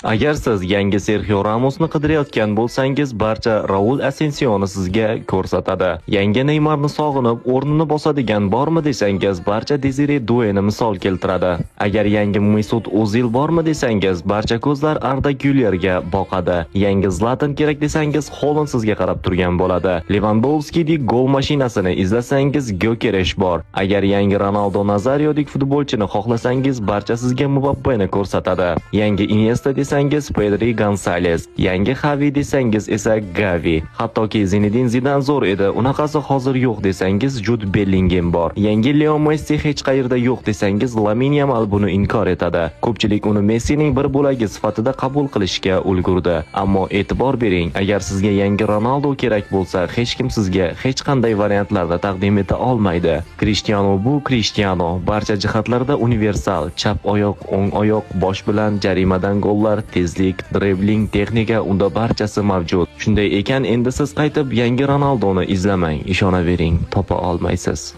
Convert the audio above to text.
Agar siz yangi Serxio Ramosni qidirayotgan bo'lsangiz, barcha Raul Asensioni sizga ko'rsatadi. Yangi Neymarni sog'inib, o'rnini bosadigan bormi desangiz, barcha Desire Dueni misol keltiradi. Agar yangi Mesut O'zil bormi desangiz, barcha ko'zlar Arda Gülerga boqadi. Yangi Zlatan kerak desangiz, Holand sizga qarab turgan bo'ladi. Lewandowskidek gol mashinasini izlasangiz, Gyökeres bor. Agar yangi Ronaldo Nazariodek futbolchini xohlasangiz, barcha sizga Mbappeni ko'rsatadi. Yangi Iniesta desangiz, Pedri Gonzalez, yangi Xavi desangiz esa Gavi. Hattoki Zinedine Zidan zo'r edi, unaqasi hozir yo'q desangiz, Jude Bellingham bor. Yangi Leo Messi hech qayerda yo'q desangiz, Lamine Yamal buni inkor etadi. Ko'pchilik uni Messining bir bo'lagi sifatida qabul qilishga ulgurdi. Ammo e'tibor bering, agar sizga yangi Ronaldo kerak bo'lsa, hech kim sizga hech qanday variantlarda taqdim eta olmaydi. Cristiano bu Cristiano, barcha jihatlarda universal, chap oyoq, o'ng oyoq, bosh bilan jarimadan gollar, tezlik, dribling, texnika, unda barchasi mavjud. Shunday ekan, endi siz qaytib yangi Ronaldoni izlamang, ishonavering, topa olmaysiz.